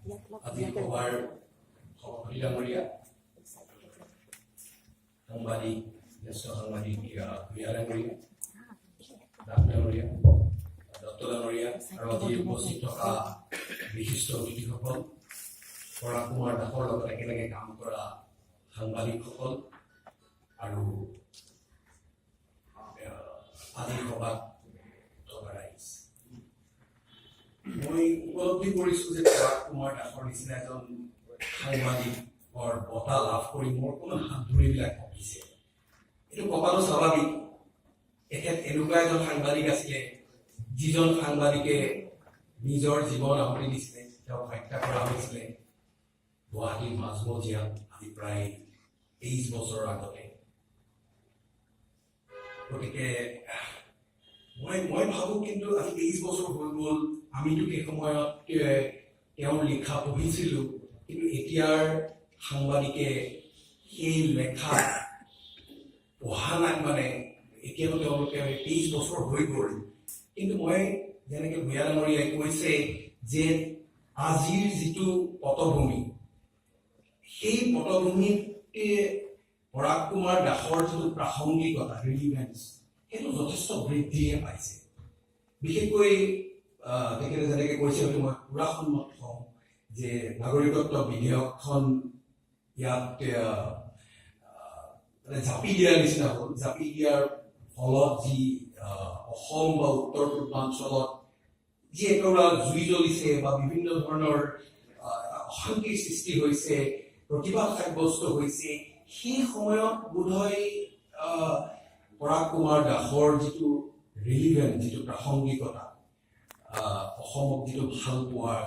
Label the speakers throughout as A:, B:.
A: আজিৰ সভাৰ সভাপতি ডাঙৰীয়া, সাংবাদিক, জ্যেষ্ঠ সাংবাদিক ভূঞা ডাঙৰীয়া, দাস ডাঙৰীয়া, দত্ত ডাঙৰীয়া আৰু আজি উপস্থিত থকা বিশিষ্ট অতিথিসকল, পৰাগ কুমাৰ দাসৰ লগত একেলগে কাম কৰা সাংবাদিকসকল আৰু আজিৰ সভাত থকা ৰাইজ, মই উপলব্ধি কৰিছো যে পৰাগ কুমাৰ দাসৰ নিচিনা এজন সাংবাদিকৰ বঁটা লাভ কৰি মোৰ অকণমান হাত ভৰিবিলাক কঁপিছে। এইটো কঁপাটো স্বাভাৱিক। তেখেত এনেকুৱা এজন সাংবাদিক আছিলে, যিজন সাংবাদিকে নিজৰ জীৱন আহুতি দিছিলে। তেওঁক হত্যা কৰা হৈছিলে গুৱাহাটীৰ মাজমজিয়াত আজি প্ৰায় 23 বছৰৰ আগতে। গতিকে মই ভাবো, কিন্তু আজি 23 বছৰ হৈ গ'ল, আমিতো সেই সময়ত তেওঁৰ লিখা পঢ়িছিলো, কিন্তু এতিয়াৰ সাংবাদিকে সেই লেখা পঢ়া নাই। মানে এতিয়াতো তেওঁলোকে 23 বছৰ হৈ গ'ল। কিন্তু মই যেনেকে ভূঞা ডাঙৰীয়াই কৈছে যে আজিৰ যিটো পটভূমি, সেই পটভূমিত পৰাগ কুমাৰ দাসৰ যিটো প্ৰাসংগিকতা, ৰিলিভেঞ্চ, সেইটো যথেষ্ট বৃদ্ধিহে পাইছে। বিশেষকৈ তেখেতে যেনেকে কৈছে, হয়তো মই পুৰা সন্মত হওঁ যে নাগৰিকত্ব বিধেয়কখন ইয়াত মানে জাপি দিয়াৰ নিচিনা হ'ল। জাপি দিয়াৰ ফলত যি অসম বা উত্তৰ পূৰ্বাঞ্চলত যি একেবাৰে জুই জ্বলিছে বা বিভিন্ন ধৰণৰ অশান্তিৰ সৃষ্টি হৈছে, প্ৰতিবাদ সাব্যস্ত হৈছে, সেই সময়ত বোধহয় পৰাগ কুমাৰ দাসৰ যিটো ৰিলিভেণ্ট, যিটো প্ৰাসংগিকতা, অসমক যিটো ভাল পোৱাৰ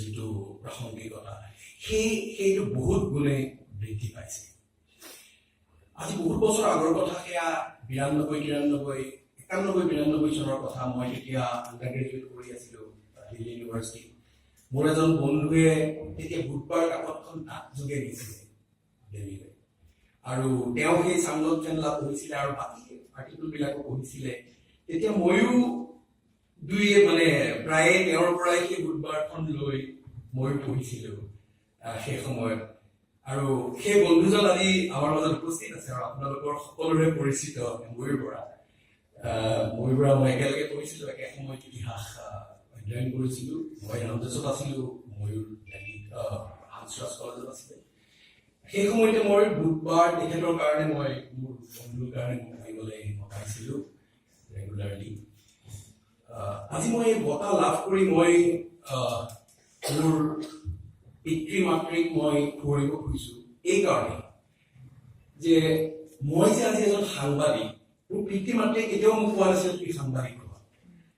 A: যিটো প্ৰাসংগিকতা, সেইটো বহুত গুণে বৃদ্ধি পাইছে। আজি বহুত বছৰ আগৰ কথা সেয়া, 92, 93, 91, 92 চনৰ কথা। মই তেতিয়া আণ্ডাৰ গ্ৰেজুৱেট কৰি আছিলোঁ দিল্লী ইউনিভাৰ্চিটিত। মোৰ এজন বন্ধুৱে তেতিয়া বুধবাৰ কাকতখন ডাকযোগে দিছিলে দিল্লীলৈ আৰু তেওঁ সেই চাংলট চেনলা পঢ়িছিলে আৰু বাকী আৰ্টিকলবিলাকো পঢ়িছিলে। তেতিয়া ময়ো দুয়ে মানে প্ৰায়ে তেওঁৰ পৰাই সেই বুধবাৰখন লৈ ময়ো পঢ়িছিলো সেই সময়ত। আৰু সেই বন্ধুজন আজি আমাৰ মাজত উপস্থিত আছে আৰু আপোনালোকৰ সকলোৰে পৰিচিত ময়ূৰ বৰা। ময়ূৰ বৰা মই একেলগে পঢ়িছিলো, একে সময়ত ইতিহাস অধ্যয়ন কৰিছিলো। মই ৰামদাসত আছিলো, ময়ূৰ দিল্লীত হান্সৰাজ কলেজত আছিলে। সেই সময়তে মই বুধবাৰ তেখেতৰ কাৰণে, মই মোৰ বন্ধুৰ কাৰণে মই পঢ়িবলৈ পাইছিলো ৰেগুলাৰলি। আজি মই এই বঁটা লাভ কৰি মই মোৰ পিতৃ মাতৃক মই সুঁৱৰিব খুজিছো এইকাৰণে যে মই যে আজি এজন সাংবাদিক, মোৰ পিতৃ মাতৃয়ে কেতিয়াও মোক কোৱা নাছিল তুমি সাংবাদিক হোৱা।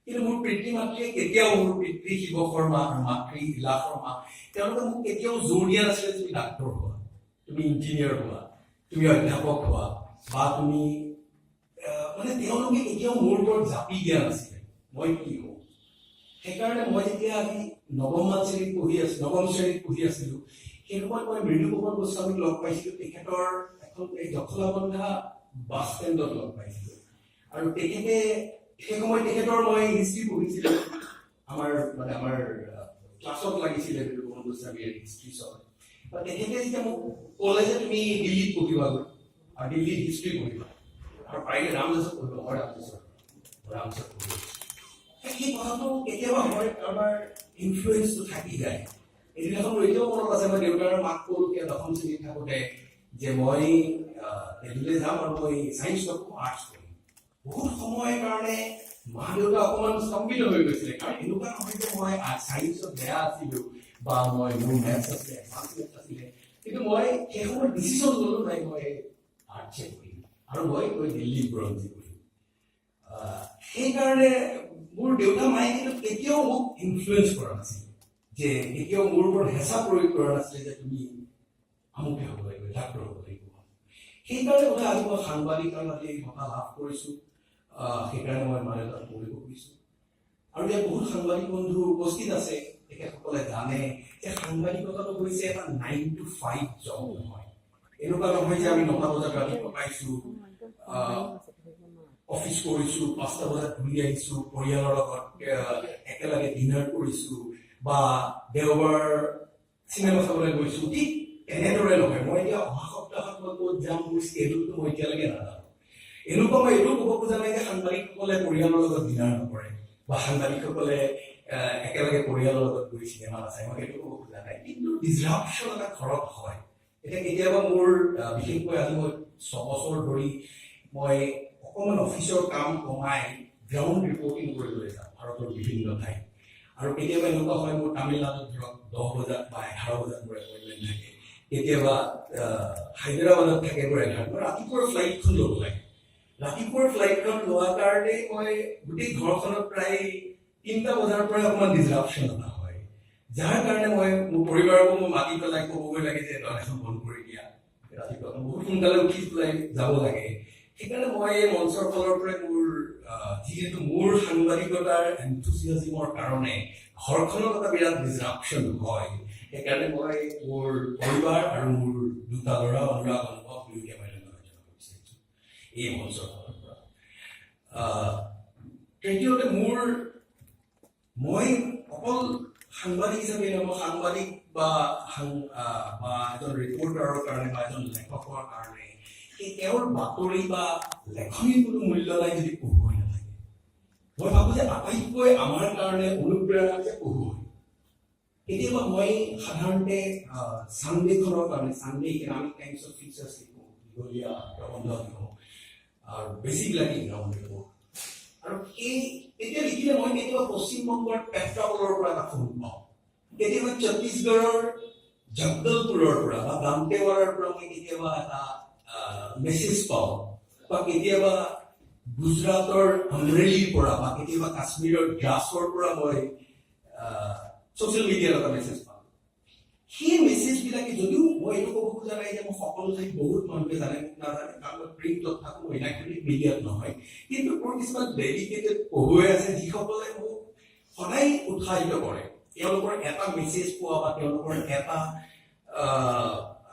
A: কিন্তু মোৰ পিতৃ মাতৃয়ে কেতিয়াও, মোৰ পিতৃ শিৱ শৰ্মা আৰু মাতৃ ইলা শৰ্মা, তেওঁলোকে মোক কেতিয়াও জোৰ দিয়া নাছিলে তুমি ডাক্তৰ হোৱা, তুমি ইঞ্জিনিয়াৰ হোৱা, তুমি অধ্যাপক হোৱা বা তুমি মানে তেওঁলোকে কেতিয়াও মোৰ ওপৰত জাপি দিয়া নাছিলে মই কি হওঁ। সেইকাৰণে মই যেতিয়া আজি নৱম মান শ্ৰেণীত পঢ়ি আছো, নৱম শ্ৰেণীত পঢ়ি আছিলো, সেই সময়ত মই মৃদুপৱন গোস্বামীক লগ পাইছিলো। তেখেতৰ এখন এই জখলাবন্ধা বাছ ষ্টেণ্ডত লগ পাইছিলো আৰু তেখেতে সেই সময়ত তেখেতৰ মই হিষ্ট্ৰী পঢ়িছিলো। আমাৰ মানে আমাৰ ক্লাছত লাগিছিলে মৃদুপৱন গোস্বামীৰ হিষ্ট্ৰী চব। আৰু তেখেতে যেতিয়া মোক ক'লে যে তুমি দিল্লীত পঢ়িবাগৈ আৰু দিল্লীত হিষ্ট্ৰী পঢ়িবা আৰু পাৰিলে ৰামদাসত পঢ়িবা, মই ৰামদাসত পঢ়িব। সেই কথাটো কেতিয়াবা হয় কাৰোবাৰ ইনফ্লুৱেঞ্চটো থাকি যায়। এইদিনাখন মোৰ এতিয়াও মনত আছে, মই দেউতাৰ মাক ক'লো সেয়া দশম শ্ৰেণীত থাকোঁতে যে মই দিল্লীলৈ যাম আৰু মই চায়েন্স নপঢ়ো, আৰ্টছ পঢ়িম। বহুত সময়ৰ কাৰণে মা দেউতা অকণমান স্তম্ভিত হৈ গৈছিলে, কাৰণ এনেকুৱা নহয় যে মই চায়েন্সত বেয়া আছিলো বা মই মোৰ মেথছ আছিলে, এডভান্স মেথছ আছিলে। কিন্তু মই সেই সময়ত ডিচিশ্যন ল'লো, নাই, মই আৰ্টছে পঢ়িম আৰু মই গৈ দিল্লীত বুৰঞ্জী পঢ়িম। সেইকাৰণে মোৰ দেউতা মায়ে কিন্তু কেতিয়াও মোক ইনফ্লুৱেঞ্চ কৰা নাছিলে, যে কেতিয়াও মোৰ ওপৰত হেঁচা প্ৰয়োগ কৰা নাছিলে যে তুমি আমুকে হ'ব লাগিব, ডাক্তৰ হ'ব লাগিব। সেইকাৰণে বোধহয় আজি মই সাংবাদিক আৰু আজি এই বঁটা লাভ কৰিছো। সেইকাৰণে মই মা দেউতাক পঢ়িব খুজিছো। আৰু ইয়াত বহুত সাংবাদিক বন্ধু উপস্থিত আছে। তেখেতসকলে জানে যে সাংবাদিকতাটো হৈছে এটা 9 টু 5 জব নহয়। এনেকুৱা নহয় যে আমি 9টা বজাত ৰাতিপুৱা পাইছো, অফিচ কৰিছো, 5টা বজাত ঘূৰি আহিছো, পৰিয়ালৰ লগত একেলগে ডিনাৰ কৰিছো বা বা দেওবাৰ চিনেমা চাবলৈ গৈছো, ঠিক এনেদৰে নহয়। মই এতিয়া অহা সপ্তাহত মই ক'ত যাম, মোৰ স্কেডিউলটো মই এতিয়ালৈকে নাজানো। এনেকুৱা মই এইটোও ক'ব খোজা নাই যে সাংবাদিকসকলে পৰিয়ালৰ লগত ডিনাৰ নকৰে বা সাংবাদিকসকলে একেলগে পৰিয়ালৰ লগত গৈ চিনেমা নাচায়, মই সেইটো ক'ব খোজা নাই। কিন্তু ডিছৰাপশ্যন এটা ঘৰত হয়। এতিয়া কেতিয়াবা মোৰ বিশেষকৈ আজি মই 6 বছৰ ধৰি মই অকণমান অফিচৰ কাম কমাই গ্ৰাউণ্ড ৰিপৰ্টিং কৰিবলৈ যাওঁ ভাৰতৰ বিভিন্ন ঠাইত। আৰু কেতিয়াবা এনেকুৱা হয়, মোৰ তামিলনাডুত ধৰক 10 বজাত বা 11 বজাত মোৰ এপইণ্টমেণ্ট থাকে, কেতিয়াবা হায়দৰাবাদত থাকে মোৰ 11, মই ৰাতিপুৱাৰ ফ্লাইটখন ল'ব লাগে। ৰাতিপুৱাৰ ফ্লাইটখন লোৱাৰ কাৰণেই মই গোটেই ঘৰখনত প্ৰায় 3টা বজাৰ পৰাই অকণমান ডিছৰাপশ্যন এটা হয়, যাৰ কাৰণে মই মোৰ পৰিবাৰকো মই মাতি পেলাই ক'বগৈ লাগে যে দৰ্জাখন বন্ধ কৰি দিয়া, ৰাতিপুৱা বহুত সোনকালে উঠি পেলাই যাব লাগে। সেইকাৰণে মই এই মঞ্চৰ ফালৰ পৰাই মোৰ যিহেতু মোৰ সাংবাদিকতাৰ এনথুচিয়াজিমৰ কাৰণে ঘৰখনত এটা বিৰাট ডিছৰাপশ্যন হয়, সেইকাৰণে মই মোৰ পৰিবাৰ আৰু মোৰ দুটা ল'ৰা অনুৰাগ, অনুভৱ, দুয়োকে মই ধন্যবাদ জনাব বিচাৰিছোঁ এই মঞ্চৰ ফালৰ পৰা। তৃতীয়তে মই অকল সাংবাদিক হিচাপে নহয়, মই সাংবাদিক বা এজন ৰিপৰ্টাৰৰ কাৰণে বা এজন লেখকৰ কাৰণে সেই তেওঁৰ বাতৰি বা লেখনিৰ কোনো মূল্য নাই যদি পঢ়ুৱৈ নাথাকে। মই ভাবো যে আটাইতকৈ আমাৰ কাৰণে অনুপ্ৰেৰণা হৈছে পঢ়ুৱৈ। কেতিয়াবা মই সাধাৰণতে চানডেখনৰ কাৰণে, চানডে ইকনমিক টাইমছৰ ফিচাৰ্ছ লিখোঁ, দীঘলীয়া প্ৰবন্ধ লিখোঁ আৰু বেছিবিলাকেই গ্ৰাউণ্ড ৰিপৰ্ট। আৰু সেই তেতিয়া লিখিলে মই কেতিয়াবা পশ্চিমবংগৰ পেট্ৰাপলৰ পৰা এটা ফোন পাওঁ, কেতিয়াবা ছত্তীশগড়ৰ জগদলপুৰৰ পৰা বা দান্তেৱাৰাৰ পৰা মই কেতিয়াবা এটা মেছেজ পাওঁ, বা কেতিয়াবা গুজৰাটৰ আমৰেলিৰ পৰা বা কেতিয়াবা কাশ্মীৰৰ ড্ৰাছৰ পৰা মই ছ'চিয়েল মিডিয়াত এটা মেছেজ পাওঁ। সেই মেছেজবিলাকে, যদিও মই এইটো ক'ব খোজা নাই যে মই সকলো ঠাইত বহুত মানুহে জানে, মোক নাজানে, কাৰণ মই প্ৰিণ্টত থাকোঁ, মই ইলেক্ট্ৰনিক মিডিয়াত নহয়। কিন্তু মোৰ কিছুমান ডেডিকেটেড পঢ়ুৱৈ আছে যিসকলে মোক সদায় উৎসাহিত কৰে। তেওঁলোকৰ এটা মেছেজ পোৱা বা তেওঁলোকৰ এটা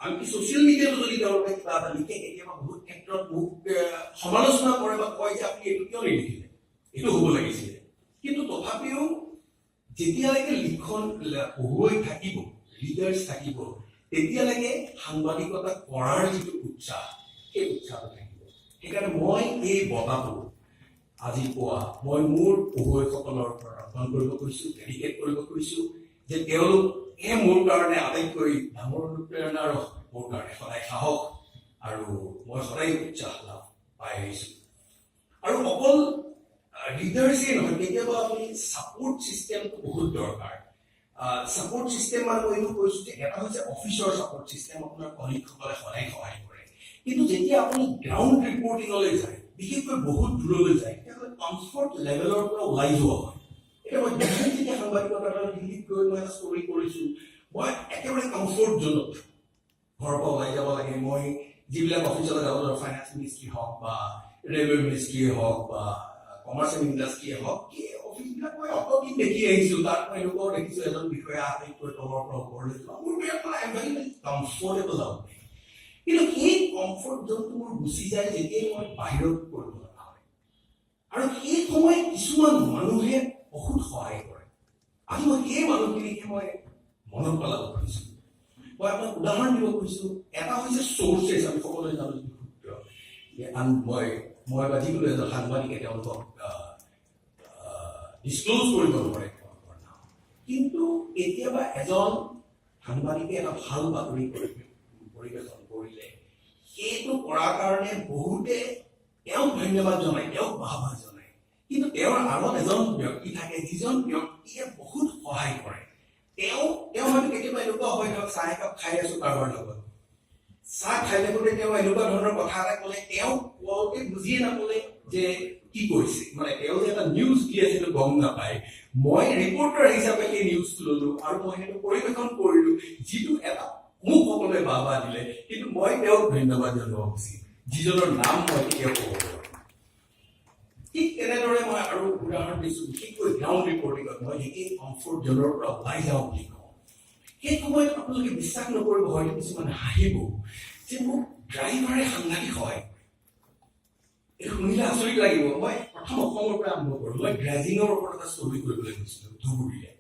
A: আনকি ছ'চিয়েল মিডিয়াতো যদি তেওঁলোকে কিবা এটা লিখে, কেতিয়াবা বহুত ক্ষেত্ৰত মোক সমালোচনা কৰে বা কয় যে আপুনি এইটো কিয় নিলিখিলে, এইটো হ'ব লাগিছিলে। কিন্তু তথাপিও যেতিয়ালৈকে লিখন পঢ়ুৱৈ থাকিব, ৰিডাৰ্ছ থাকিব, তেতিয়ালৈকে সাংবাদিকতা কৰাৰ যিটো উৎসাহ, সেই উৎসাহটো থাকিব। সেইকাৰণে মই এই বঁটাটো আজি পোৱা মই মোৰ পঢ়ুৱৈসকলৰ ওপৰত অৰ্পণ কৰিব খুজিছোঁ, ডেডিকেট কৰিব খুজিছোঁ যে তেওঁলোকে মোৰ কাৰণে আটাইতকৈ ডাঙৰ অনুপ্ৰেৰণা আৰু মোৰ কাৰণে সদায় সাহস আৰু মই সদায় উৎসাহ লাভ পাই আহিছোঁ। আৰু অকল ৰিডাৰ্ছেই নহয়, কেতিয়াবা আপুনি ছাপৰ্ট চিষ্টেমটো বহুত দৰকাৰ। ছাপৰ্ট চিষ্টেম মানে মই এইটো কৈছোঁ যে এটা হৈছে অফিচৰ ছাপৰ্ট চিষ্টেম, আপোনাৰ কলিগসকলে সদায় সহায় কৰে। কিন্তু যেতিয়া আপুনি গ্ৰাউণ্ড ৰিপৰ্টিঙলৈ যায়, বিশেষকৈ বহুত দূৰলৈ যায়, তেতিয়াহ'লে কমফৰ্ট লেভেলৰ পৰা ওলাই যোৱা হয়। এতিয়া মই দিল্লীত যেতিয়া সাংবাদিকতা, দিল্লীত গৈ মই এটা ষ্টৰি কৰিছোঁ, মই একেবাৰে কমফৰ্ট জ'নত ঘৰৰ পৰা ওলাই যাব লাগে। মই যিবিলাক অফিচলৈ যাব ধৰক ফাইনেন্স মিনিষ্ট্ৰী হওক বা ৰেলৱে মিনিষ্ট্ৰীয়ে হওক বা কমাৰ্চ এণ্ড ইণ্ডাষ্ট্ৰীয়ে হওক, এই অফিচবিলাক মই অতদিন দেখি আহিছোঁ। তাত মই এনেকুৱাও দেখিছোঁ, এজন বিষয়া আটাইতকৈ তলৰ পৰা ওপৰলৈ যোৱা। মোৰ বিৰাট মানে I am very very comfortable out। কিন্তু সেই কমফৰ্ট জ'নটো মোৰ গুচি যায় যেতিয়াই মই বাহিৰত কৰিব লগা হয়। আৰু সেই সময়ত কিছুমান মানুহে বহুত সহায় কৰে। আজি মই সেই মানুহখিনিকে মই মনত পেলাব খুজিছোঁ। মই আপোনাক উদাহৰণ দিব খুজিছোঁ। এটা হৈছে চ'ৰ্চেছ, আমি সকলোৱে জানো যিটো সূত্ৰ যে আন মই মই বা যিকোনো এজন সাংবাদিকে তেওঁলোকক ডিছক্ল'জ কৰিব নোৱাৰে তেওঁলোকৰ নাম। কিন্তু কেতিয়াবা এজন সাংবাদিকে এটা ভাল বাতৰি পৰিৱেশন কৰিলে, সেইটো কৰাৰ কাৰণে বহুতে তেওঁক ধন্যবাদ জনায়, তেওঁক বাহবা জনায়। কিন্তু তেওঁৰ আগত এজন ব্যক্তি থাকে, যিজন ব্যক্তিয়ে বহুত সহায় কৰে। তেওঁ হয়তো কেতিয়াবা এনেকুৱা হয়, ধৰক চাহ একাপ খাই আছো কাৰোবাৰ লগত, চাহ খাই থাকোঁতে তেওঁ এনেকুৱা ধৰণৰ কথা এটা ক'লে, তেওঁ কওঁতে বুজিয়ে নাপালে যে কি কৈছে। মানে তেওঁ যে এটা নিউজ দি আছে সেইটো গম নাপায়। মই ৰিপৰ্টাৰ হিচাপে সেই নিউজটো ললো আৰু মই সেইটো পৰিৱেশন কৰিলো, যিটো এটা মোক সকলোৱে বাহ বাহ দিলে। কিন্তু মই তেওঁক ধন্যবাদ জনোৱা উচিত, যিজনৰ নাম মই কেতিয়াও ক'ব নোৱাৰো। ঠিক তেনেদৰে মই আৰু উদাহৰণ দিছো, বিশেষকৈ গ্ৰাউণ্ড ৰিপৰ্টিঙত মই যেতিয়া কমফৰ্ট জ'নৰ পৰা ওলাই যাওঁ বুলি কওঁ, সেই সময়ত আপোনালোকে বিশ্বাস নকৰিব, হয়তো কিছুমানে হাঁহিব যে মোক ড্ৰাইভাৰে সাংঘাতিক সহায় কৰে। এইটো শুনিলে আচৰিত লাগিব। মই প্ৰথম অসমৰ পৰা আৰম্ভ কৰোঁ। মই ড্ৰেজিঙৰ ওপৰত এটা ষ্টৰি কৰিবলৈ গৈছিলোঁ ধুবুৰীলে।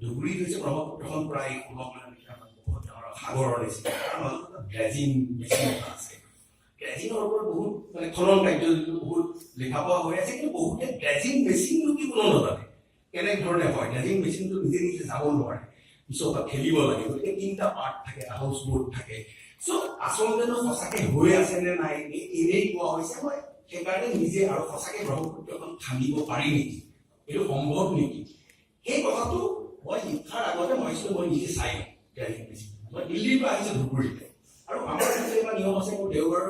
A: ধুবুৰীত হৈছে ব্ৰহ্মপুত্ৰখন প্ৰায় 16 কিলোমিটাৰ, বহুত ডাঙৰ সাগৰৰ নিচিনা। তাৰ মাজত এটা ড্ৰেজিং মেচিন এটা আছে। ড্ৰেজিঙৰ ওপৰত বহুত মানে খনন কাৰ্য যিটো বহুত লিখা পোৱা হৈ আছে, কিন্তু বহুতে ড্ৰেজিং মেচিনটো কি কোনো নাজানে, কেনেধৰণে হয়। ড্ৰেজিং মেচিনটো নিজে নিজে যাব নোৱাৰে, পিছৰ পৰা ঠেলিব লাগে। গতিকে তিনিটা পাৰ্ট থাকে, এটা হাউচ বোট থাকে। চ' আচলতেনো সঁচাকে হৈ আছে নে নাই, এনেই কোৱা হৈছে, মই সেইকাৰণে নিজে আৰু সঁচাকে ব্ৰহ্মপুত্ৰখন খান্দিব পাৰি নেকি, এইটো সম্ভৱ নেকি, সেই কথাটো মই লিখাৰ আগতে মই ভাবিছিলোঁ মই নিজে চাই লওঁ ড্ৰেজিং মেচিন। মই দিল্লীৰ পৰা আহিছোঁ ধুবুৰীতে। আৰু আমাৰ ইয়াতে এটা নিয়ম আছে, মোৰ দেওবাৰৰ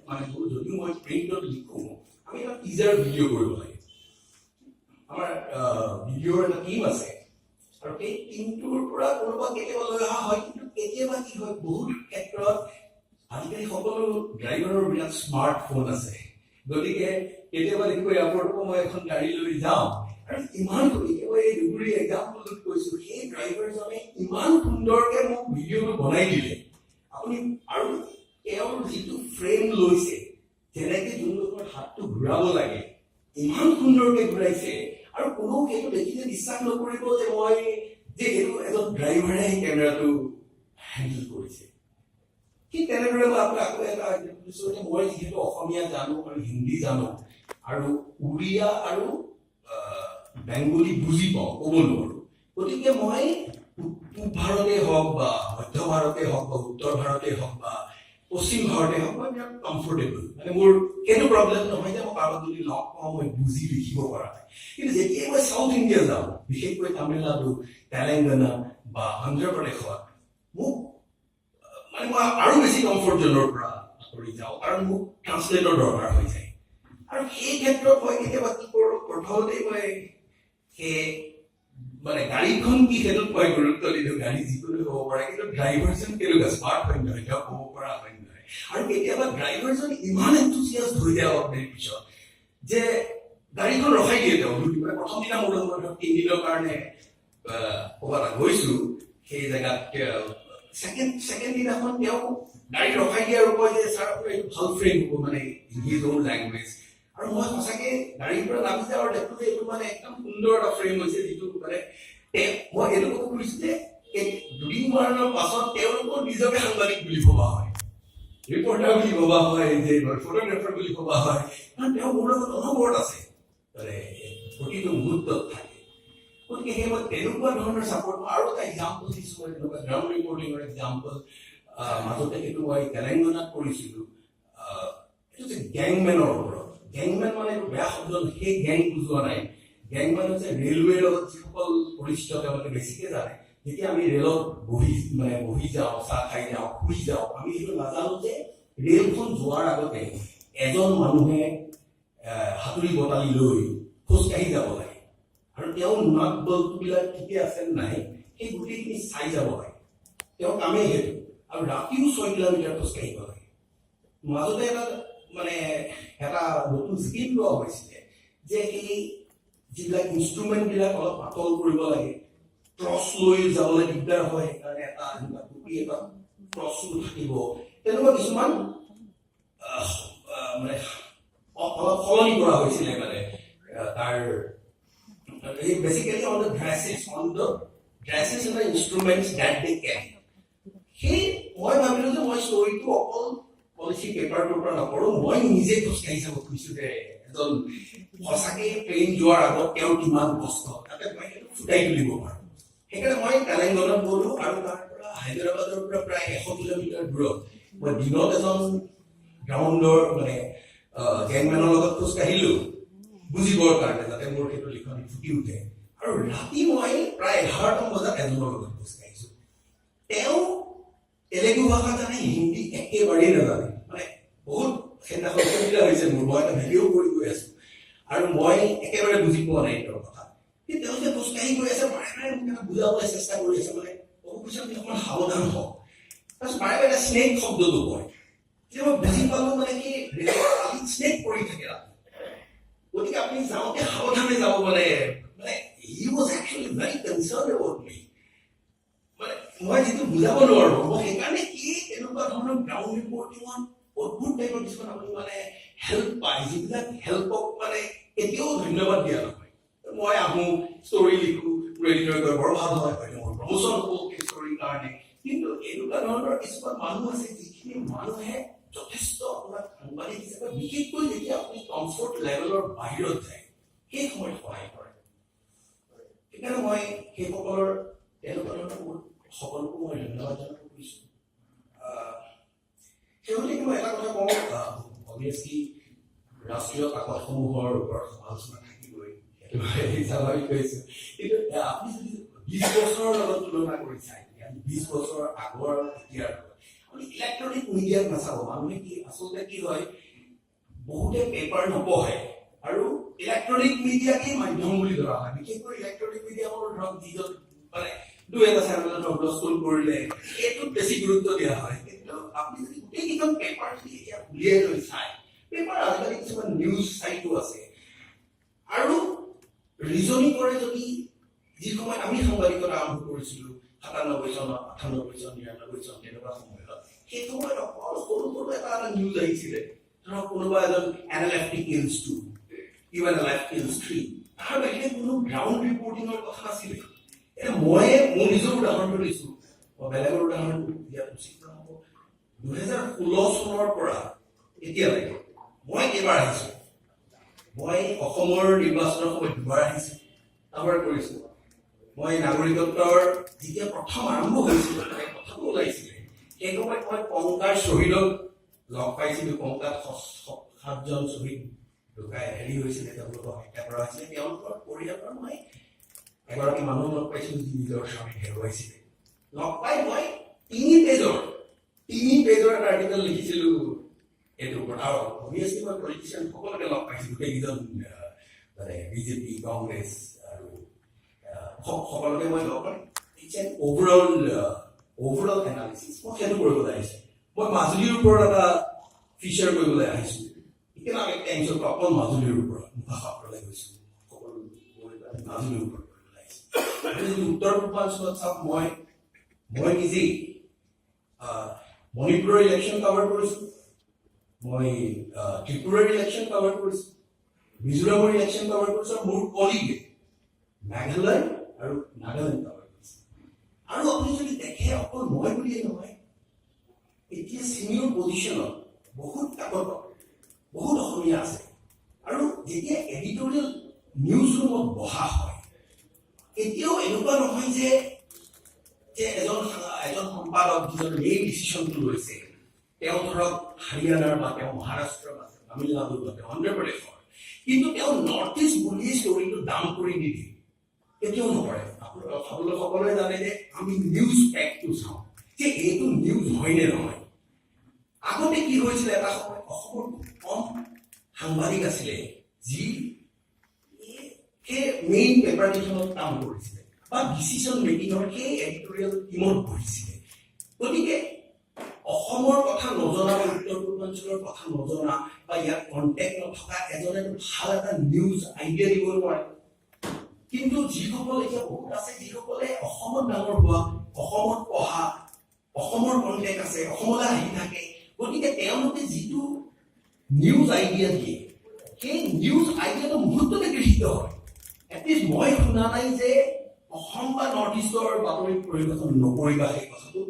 A: মানে যদিও মই প্ৰিণ্টত লিখোঁ, আমি এটা টিজাৰ ভিডিঅ' কৰিব লাগে। আমাৰ ভিডিঅ'ৰ এটা টিম আছে আৰু সেই টিমটোৰ পৰা কোনোবা কেতিয়াবা লৈ অহা হয়। কিন্তু কেতিয়াবা কি হয়, বহুত ক্ষেত্ৰত আজিকালি সকলো ড্ৰাইভাৰৰ বিৰাট স্মাৰ্টফোন আছে। গতিকে কেতিয়াবা দেখিব এয়াৰপৰ্টৰ পৰা মই এখন গাড়ী লৈ যাওঁ আৰু ইমান, মই এই ধুবুৰী এক্সাম্পলটোত কৈছো, সেই ড্ৰাইভাৰজনে ইমান সুন্দৰকে মোক ভিডিঅ'টো বনাই দিলে আপুনি। আৰু তেওঁৰ যিটো ফ্ৰেম লৈছে, যেনেকে যোনডোখৰ হাতটো ঘূৰাব লাগে, ইমান সুন্দৰকে ঘূৰাইছে। আৰু কোনো সেইটো দেখিলে বিশ্বাস নকৰিব যে মই যে এইটো এজন ড্ৰাইভাৰে সেই কেমেৰাটো হেণ্ডেল কৰিছে। ঠিক তেনেদৰে মই আপোনাক আকৌ এটা example দিছো যে মই যিহেতু অসমীয়া জানো আৰু হিন্দী জানো আৰু উৰিয়া আৰু বেংগলী বুজি পাওঁ, ক'ব নোৱাৰো। গতিকে মই পূব ভাৰতেই হওক বা মধ্য ভাৰতেই হওক বা উত্তৰ ভাৰতেই হওক বা পশ্চিম ভাৰতেই হওক, মই বিৰাট কমফৰ্টেবল। মানে মোৰ সেইটো প্ৰব্লেম নহয় যে মই কাৰোবাক যদি লগ পাওঁ, মই বুজি লিখিব পৰা নাই। কিন্তু যেতিয়াই মই চাউথ ইণ্ডিয়া যাওঁ, বিশেষকৈ তামিলনাডু, তেলেংগানা বা অন্ধ্ৰপ্ৰদেশত, মোক মানে মই আৰু বেছি কমফৰ্ট জ'নৰ পৰা আঁতৰি যাওঁ, কাৰণ মোক ট্ৰান্সলেটৰ দৰকাৰ হৈ যায়। আৰু সেই ক্ষেত্ৰত মই কেতিয়াবা কি কৰোঁ, প্ৰথমতেই মই সেই মানে গাড়ীখন কি সেইটোত মই গুৰুত্ব নিদিওঁ। গাড়ী যিকোনো হ'ব পাৰে, কিন্তু ড্ৰাইভাৰজন কেনেকুৱা, স্মাৰ্ট হয় নহয়, তেওঁ ক'ব পৰা হয় নহয়। আৰু কেতিয়াবা ড্ৰাইভাৰজন ইমান এনথুচিয়াষ্ট হৈ যায় অলপ দেৰি পিছত যে গাড়ীখন ৰখাই দিয়ে তেওঁ। মানে প্ৰথম দিনা মোৰ লগত ধৰক 3 দিনৰ কাৰণে ক'ৰবাত গৈছো, সেই জেগাত ছেকেণ্ড দিনাখন তেওঁ গাড়ী ৰখাই দিয়ে আৰু কয় যে ছাৰ, আপোনাৰ এইটো ভাল ফ্ৰেম হ'ব, মানে his on language. আৰু মই সঁচাকে গাড়ীৰ পৰা নামি যাওঁ আৰু দেখো যে এইটো মানে একদম সুন্দৰ এটা ফ্ৰেম হৈছে, যিটো মানে মই এইটো ক'ব খুজিছো যে এই দুদিনমানৰ পাছত তেওঁলোকৰ নিজকে সাংবাদিক বুলি ভবা হয়, ৰিপৰ্টাৰ বুলি ভবা হয়, যে ফটোগ্ৰাফাৰ বুলি ভবা হয়, কাৰণ তেওঁ মোৰ লগত অনবৰত আছে, মানে প্ৰতিটো মুহূৰ্তত থাকে। গতিকে সেই মই তেনেকুৱা ধৰণৰ ছাপৰ্ট। মই আৰু এটা এক্সাম্পল দিছোঁ, মই তেনেকুৱা গ্ৰাউণ্ড ৰিপৰ্টিঙৰ এক্সাম্পল। মাজতে সেইটো মই তেলেংগানাত কৰিছিলোঁ। এইটো যে গেংমেনৰ ওপৰত। গেংমেন মানে এইটো বেয়া শব্দ, সেই গেং বুজোৱা নাই। গেংমেন হৈছে ৰেলৱেৰ লগত যিসকল পৰিচিত, তেওঁলোকে বেছিকে জানে। যেতিয়া আমি ৰেলত বহি, মানে বহি যাওঁ, চাহ খাই যাওঁ, শুই যাওঁ, আমি সেইটো নাজানো যে ৰেলখন যোৱাৰ আগতে এজন মানুহে হাতুৰি বটালি লৈ খোজকাঢ়ি যাব লাগে আৰু তেওঁ নাট বল্টুবিলাক ঠিকে আছে নে নাই, সেই গোটেইখিনি চাই যাব লাগে। তেওঁৰ কামেই সেইটো। আৰু ৰাতিও 6 কিলোমিটাৰ খোজকাঢ়িব লাগে। মাজতে এটা মানে এটা নতুন স্কিম লোৱা হৈছিলে যে এই যিবিলাক ইনষ্ট্ৰুমেণ্টবিলাক অলপ পাতল কৰিব লাগে, টৰ্চ লৈ যাবলৈ দিগদাৰ হয়, সেইকাৰণে এটা এনেকুৱা টুপি এটা টৰ্চো থাকিব, তেনেকুৱা কিছুমান আহ, আহ, মানে অলপ সলনি কৰা হৈছিলে। মানে তাৰ basically on the dresses and the instruments that they carry. সেই মই ভাবিলো যে মই ষ্টৰিটো অকল পলিচি পেপাৰটোৰ পৰা নকৰো, মই নিজে খোজকাঢ়ি চাব খুজিছো যে এজন সঁচাকে ট্ৰেইন যোৱাৰ আগত তেওঁৰ কিমান কষ্ট, তাতে মই সেইটো ফুটাই তুলিব পাৰো। সেইকাৰণে মই তেলেংগানাত গ'লো আৰু তাৰ পৰা হায়দৰাবাদৰ পৰা প্ৰায় 100 কিলোমিটাৰ দূৰত মই দিনত এজন গ্ৰাউণ্ডৰ মানে গেংমেনৰ লগত খোজকাঢ়িলো বুজিবৰ কাৰণে, যাতে মোৰ সেইটো লিখনি ফুটি উঠে। আৰু ৰাতি মই প্ৰায় 11টা বজাত এজনৰ লগত খোজকাঢ়িছো। তেওঁ তেলেগু ভাষা জানে, হিন্দী একেবাৰেই নাজানে। মানে বহুত সেইদিনাখন অসুবিধা হৈছে মোৰ। মই এটা ভিডিঅ' কৰি গৈ আছো আৰু মই একেবাৰে বুজি পোৱা নাই তেওঁৰ কথা। কিন্তু তেওঁ যে খোজকাঢ়ি গৈ আছে, বাৰে বাৰে মোক এটা বুজাবলৈ চেষ্টা কৰি আছে, মানে ক'ব খুজিছে আপুনি অকণমান সাৱধান হওক। তাৰপিছত বাৰে বাৰে স্নেক শব্দটো কয়। তেতিয়া মই বুজি পালো মানে কি ৰেলৰ আলিত স্নেক পৰি থাকে ৰাতি, গতিকে আপুনি যাওঁতে সাৱধানে যাব। মানে he was actually very concerned about me, মানে মই যিটো বুজাব নোৱাৰো। মই সেইকাৰণে কি তেনেকুৱা ধৰণৰ গ্ৰাউণ্ড ৰিপৰ্টিঙত অদ্ভুত টাইপৰ কিছুমান আপুনি মানে হেল্প পায়, যিবিলাক হেল্পক মানে কেতিয়াও ধন্যবাদ দিয়া নহয়। মই আহোঁ, ষ্টৰি লিখো, মোৰ এডিটৰে কয়, বৰ ভাল হয়, হয়তো মোৰ প্ৰমোচন হ'ব সেই ষ্টৰীৰ কাৰণে। কিন্তু এনেকুৱা ধৰণৰ কিছুমান মানুহ আছে, যিখিনি মানুহে যথেষ্ট আপোনাক সাংবাদিক হিচাপে, বিশেষকৈ যেতিয়া আপুনি কমফৰ্ট লেভেলৰ বাহিৰত যায়, সেই সময়ত সহায় কৰে। সেইকাৰণে মই সেইসকলৰ, তেনেকুৱা ধৰণৰ বহুত সকলোকো মই ধন্যবাদ জনাব খুজিছোঁ। শেহতীয়াকৈ মই এটা কথা কওঁ, অভিয়াছলি ৰাষ্ট্ৰীয় কাকতসমূহৰ ওপৰত সমালোচনা থাকিবই, সেইটো স্বাভাৱিক হৈছে। কিন্তু আপুনি যদি 20 বছৰৰ লগত তুলনা কৰি চায়, তেতিয়া 20 বছৰৰ আগৰ এতিয়াৰ লগত আপুনি ইলেক্ট্ৰনিক মিডিয়াত নাচাব। মানুহে কি আচলতে কি হয়, বহুতে পেপাৰ নপঢ়ে আৰু ইলেক্ট্ৰনিক মিডিয়াকেই মাধ্যম বুলি ধৰা হয়। বিশেষকৈ ইলেক্ট্ৰনিক মিডিয়ামৰ ধৰক যিজন মানে দুই এটা চেনেলত ধৰক স্ক্ৰল কৰিলে সেইটোত বেছি গুৰুত্ব দিয়া হয়। কিন্তু আপুনি যদি গোটেইকেইখন পেপাৰ যদি এতিয়া উলিয়াই লৈ চায়, পেপাৰ আজিকালি কিছুমান নিউজ চাইটো আছে আৰু ৰিজনি কৰে। যদি যি সময়ত আমি সাংবাদিকতা আৰম্ভ কৰিছিলো, 97 চনত, 98 চন, 99 চন, তেনেকুৱা সময়ত, সেই সময়ত অকল সৰু সৰু এটা এটা নিউজ আহিছিলে, ধৰক কোনোবা এজন NLFT kills two, UNLF kills three, তাৰ বাহিৰে কোনো গ্ৰাউণ্ড ৰিপৰ্টিঙৰ কথা নাছিলে। এতিয়া মই মোৰ নিজৰ উদাহৰণটো দিছো, মই বেলেগৰ উদাহৰণ দিয়াত উচিত নহ'ব। 2016 চনৰ পৰা এতিয়ালৈকে মই কেইবাৰ আহিছো? মই অসমৰ নিৰ্বাচনৰ সময়ত দুবাৰ আহিছো, কাভাৰ কৰিছো। মই নাগৰিকত্বৰ যেতিয়া প্ৰথম আৰম্ভ হৈছিলে, মানে কথাটো ওলাইছিলে, সেই সময়ত মই কংকাৰ শ্বহীদক লগ পাইছিলো। কংকাত সাতজন শ্বহীদ ঢুকাই হেৰি হৈছিলে, তেওঁলোকক হত্যা কৰা হৈছিলে। তেওঁলোকৰ পৰিয়ালৰ মই এগৰাকী মানুহ লগ পাইছিলো, যি নিজৰ স্বামীক হেৰুৱাইছিলে। লগ পাই মই তিনি পেজৰ এটা আৰ্টিকেল লিখিছিলো এইটোৰ ওপৰত। আৰু অভিয়াছলি মই পলিটিচিয়ান সকলোকে লগ পাইছো, গোটেইকেইজন, মানে বিজেপি, কংগ্ৰেছ আৰু সকলোকে মই লগ পাই it's an overall analysis মই সেইটো কৰিবলৈ আহিছোঁ। মই মাজুলীৰ ওপৰত এটা ফিচাৰ কৰিবলৈ আহিছোঁ। ইকনমিক টাইমছৰ পৰা অকল মাজুলীৰ ওপৰত, মুখা সত্ৰলৈ গৈছোঁ, সকলো গৈ পেলাই মাজুলীৰ ওপৰত কৰিবলৈ আহিছোঁ। আৰু যদি উত্তৰ পূৰ্বাঞ্চলত চাওক, মই নিজেই মণিপুৰৰ ইলেকশ্যন কাভাৰ কৰিছোঁ, মই ত্ৰিপুৰাৰ ইলেকশ্যন কাভাৰ কৰিছোঁ, মিজোৰামৰ ইলেকশ্যন কাভাৰ কৰিছোঁ আৰু মোৰ কলিগে মেঘালয় আৰু নাগালেণ্ড কাভাৰ কৰিছে। আৰু আপুনি যদি দেখে, অকল মই বুলিয়ে নহয়, এতিয়া চিনিয়ৰ পজিশ্যনত বহুত কাকতত বহুত অসমীয়া আছে। আৰু যেতিয়া এডিটৰিয়েল নিউজ ৰুমত বহা হয়, এতিয়াও এনেকুৱা নহয় যে এজন সম্পাদক, যিজন মেইন ডিচিশ্যনটো লৈছে, তেওঁ ধৰক হাৰিয়ানাৰ বা তেওঁ মহাৰাষ্ট্ৰৰ বা তেওঁ তামিলনাডুৰ বা তেওঁ অন্ধ্ৰপ্ৰদেশৰ, কিন্তু তেওঁ নৰ্থ ইষ্ট বুলিয়ে ষ্টৰিটো দাম কৰি নিদিয়ে, কেতিয়াও নকৰে। আপোনালোক সকলোৱে জানে যে আমি নিউজ পেকটো চাওঁ যে এইটো নিউজ হয় নে নহয়। আগতে কি হৈছিলে, এটা সময়ত অসমত খুব কম সাংবাদিক আছিলে যি সেই মেইন পেপাৰ কেইখনত কাম কৰিছিলে বা ডিচিশ্যন মেকিঙৰ সেই এডিটৰিয়েল টিমত বহিছিলে। গতিকে অসমৰ কথা নজনা বা উত্তৰ পূৰ্বাঞ্চলৰ কথা নজনা বা ইয়াত কণ্টেক্ট নথকা এজনে ভাল এটা নিউজ আইডিয়া দিব নোৱাৰে। কিন্তু যিসকল এতিয়া বহুত আছে, যিসকলে অসমত ডাঙৰ হোৱা, অসমত পঢ়া, অসমৰ কণ্টেক্ট আছে, অসমলৈ আহি থাকে, গতিকে তেওঁলোকে যিটো নিউজ আইডিয়া দিয়ে, সেই নিউজ আইডিয়াটো মুহূৰ্ততে গৃহীত হয়। এটলিষ্ট মই শুনা নাই যে অসম বা নৰ্থ ইষ্টৰ বাতৰি পৰিৱেশন নকৰিবা, সেই কথাটো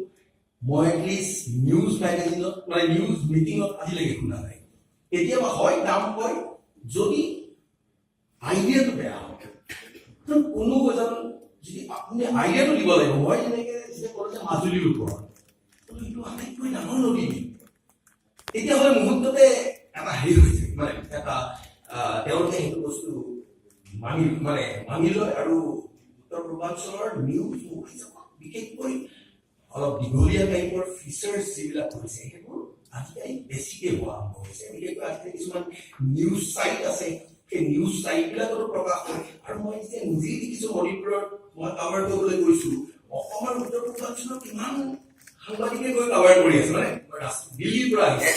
A: মই এটলিষ্ট নিউজ মেগাজিনত, মানে নিউজ মিটিঙত আজিলৈকে শুনা নাই। কেতিয়াবা হয় দাম কয় যদি আইডিয়াটো বেয়া হয়। কাৰণ কোনো এজন যদি আপুনি আইডিয়াটো দিব লাগিব, মই যেনেকে যেতিয়া ক'লো যে মাজুলীৰ ওপৰত, এইটো আটাইতকৈ ডাঙৰ নদী দ্বীপ, তেতিয়াহ'লে মুহূৰ্ততে এটা হেৰি হৈ যায়, মানে এটা তেওঁলোকে সেইটো বস্তু মানি লয়। আৰু উত্তৰ পূৰ্বাঞ্চলৰ নিউজ মোৰ হিচাপত বিশেষকৈ অলপ দীঘলীয়া টাইপৰ ফিচাৰ্ছ যিবিলাক হৈছে, সেইবোৰ আজিকালি বেছিকে হোৱা আৰম্ভ হৈছে। বিশেষকৈ আজিকালি কিছুমান নিউজ চাইট আছে, সেই নিউজ চাইটবিলাকতো প্ৰকাশ হয়। আৰু মই যেতিয়া নিজেই দেখিছোঁ, মণিপুৰত মই কাভাৰ কৰিবলৈ গৈছোঁ, অসমৰ উত্তৰ পূৰ্বাঞ্চলৰ কিমান সাংবাদিকে গৈ কাভাৰ কৰি আছে, মানে দিল্লীৰ পৰা আহিছে,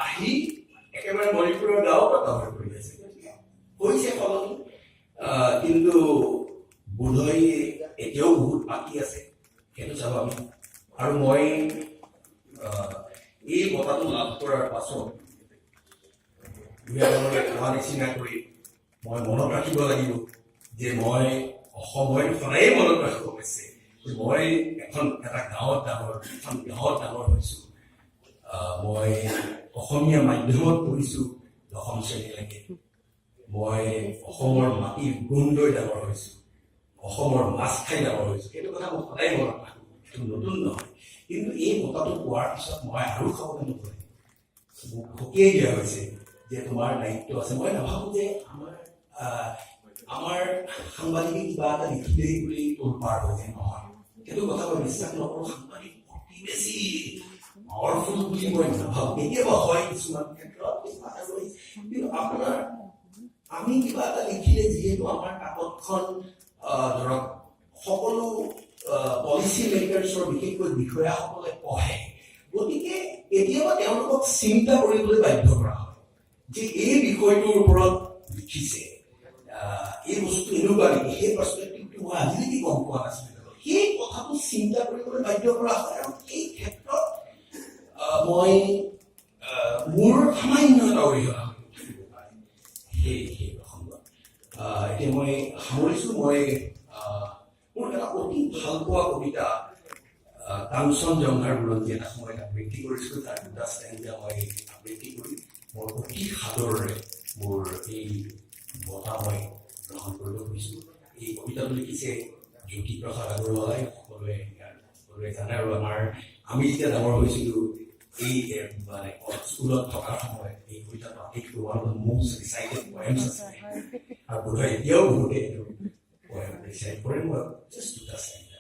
A: আহি একেবাৰে মণিপুৰৰ গাঁৱৰ পৰা কাভাৰ কৰি আছে। গতিকে হৈছে সলনি, কিন্তু বোধহয় এতিয়াও বহুত বাকী আছে, সেইটো স্বাভাৱিক। আৰু মই এই বঁটাটো লাভ কৰাৰ পাছত ভূঞা কোৱা নিচিনাকৈ মই মনত ৰাখিব লাগিব যে মই অসম, মই সদায়ে মনত ৰাখোঁ অৱশ্যে যে মই এখন গাঁৱত ডাঙৰ হৈছোঁ। মই অসমীয়া মাধ্যমত পঢ়িছোঁ 10ম শ্ৰেণীলৈকে। মই অসমৰ মাটিৰ গোন্ধ লৈ ডাঙৰ হৈছোঁ, অসমৰ মাছ খাই ডাঙৰ হৈছোঁ। সেইটো কথা মই সদায় মনত ৰাখোঁ, সেইটো নতুন নহয়। কিন্তু এই বঁটাটো পোৱাৰ পিছত মই আৰু সাৱধান হ'ব লাগিব। মোক সকীয়াই দিয়া হৈছে যে তোমাৰ দায়িত্ব আছে। মই নাভাবোঁ যে আমাৰ সাংবাদিকে কিবা এটা লিখিলেই বুলি তোলপাৰ হৈ যায়। নহয়, সেইটো কথা মই বিশ্বাস নকৰোঁ। সাংবাদিক অতি বেছি পাৱাৰফুল বুলি মই নাভাবোঁ। কেতিয়াবা হয় কিছুমান ক্ষেত্ৰত কিবা এটা কৰি, কিন্তু আপোনাৰ আমি কিবা এটা লিখিলে, যিহেতু আমাৰ কাকতখন ধৰক সকলো পলিচি মেকাৰ্ছৰ, বিশেষকৈ বিষয়াসকলে পঢ়ে, গতিকে কেতিয়াবা তেওঁলোকক চিন্তা কৰিবলৈ বাধ্য কৰা হয় যে এই বিষয়টোৰ ওপৰত লিখিছে, এই বস্তু এনেকুৱা নেকি, সেই পাৰ্চপেক্টিভটো মই আজিলৈকে গম পোৱা নাছিলো। সেই কথাটো চিন্তা কৰিবলৈ বাধ্য কৰা হয় আৰু সেই ক্ষেত্ৰত মই মোৰ সামান্য এটা অৰিহণা থাকিব পাৰে সেই প্ৰসংগত। এতিয়া মই সামৰিছো। মই মোৰ এটা অতি ভাল পোৱা কবিতা কাঞ্চন জংঘাৰ বুৰঞ্জী এটা সময়ত আবৃত্তি কৰিছিলোঁ। তাৰ দুটা ষ্টেঞ্জা মই আবৃত্তি কৰি মোৰ অতি সাদৰেৰে মোৰ এই বঁটা মই গ্ৰহণ কৰিব খুজিছোঁ। এই কবিতাটো লিখিছে জ্যোতিপ্ৰসাদ আগৰৱালাই। সকলোৱে জানে আৰু আমি যেতিয়া ডাঙৰ হৈছিলোঁ, এই মানে স্কুলত থকাৰ সময়ত এই কবিতাটো আটাইতকৈ one of the most recited poems আছিলে আৰু বোধহয় এতিয়াও বহুতে এইটো পয়েম ৰিচাইট কৰে। মই জাষ্ট দুটা ষ্টেঞ্জা।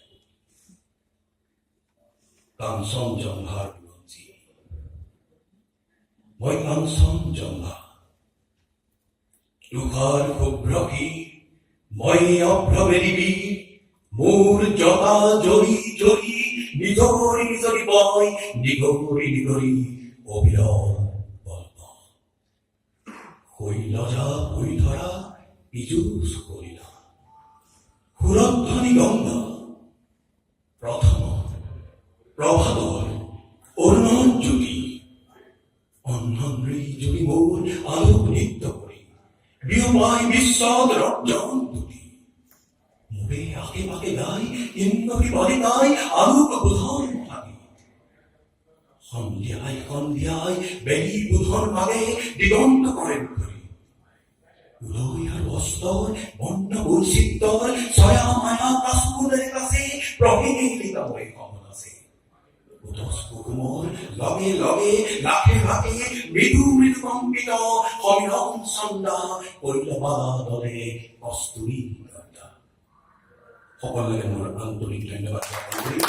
A: কাঞ্চন জংঘাৰ বুৰঞ্জী। মই কাঞ্চন জংঘা, তুষাৰ শুভ্ৰ শিৰ, মই অভ্ৰবেদী। মোৰ জটা জ্বলি জ্বলি নিজৰি নিজৰি বয়, নিগৰি নিগৰি অবিৰল গল্প। শৈলজা ধৰা পীযুষ সলিলা, সুৰধ্বনি গংগা, প্ৰথম প্ৰভাতৰ অৰুণ জ্যোতি। অন্নন্দ্ৰী জুৰি মোৰ আলোক নৃত্য কৰি বিয়পাই বিশ্বত ৰঞ্জন দ্যুতি। মোৰে আশে পাশে গাই কিন্নৰী বালিকাই আলোক বোধন ভাগি। সন্ধিয়াই সন্ধিয়াই বেলি বোধন মাগে দিগন্ত কৰে মুখৰি। উদয় আৰু অস্তৰ বৰ্ণ বৈচিত্ৰৰ ছয়া মায়া কাচোনেৰে কাছে প্ৰহেলিকাময় সমন আছে। লোটছ কুসুমৰ লগে লগে লাখে লাখে মৃদু মৃদু কম্পিত সমীৰণ চন্দা, কৈলবালা দলে কস্তুৰী গন্ধা। সকলোকে মোৰ আন্তৰিক ধন্যবাদ জ্ঞাপন কৰি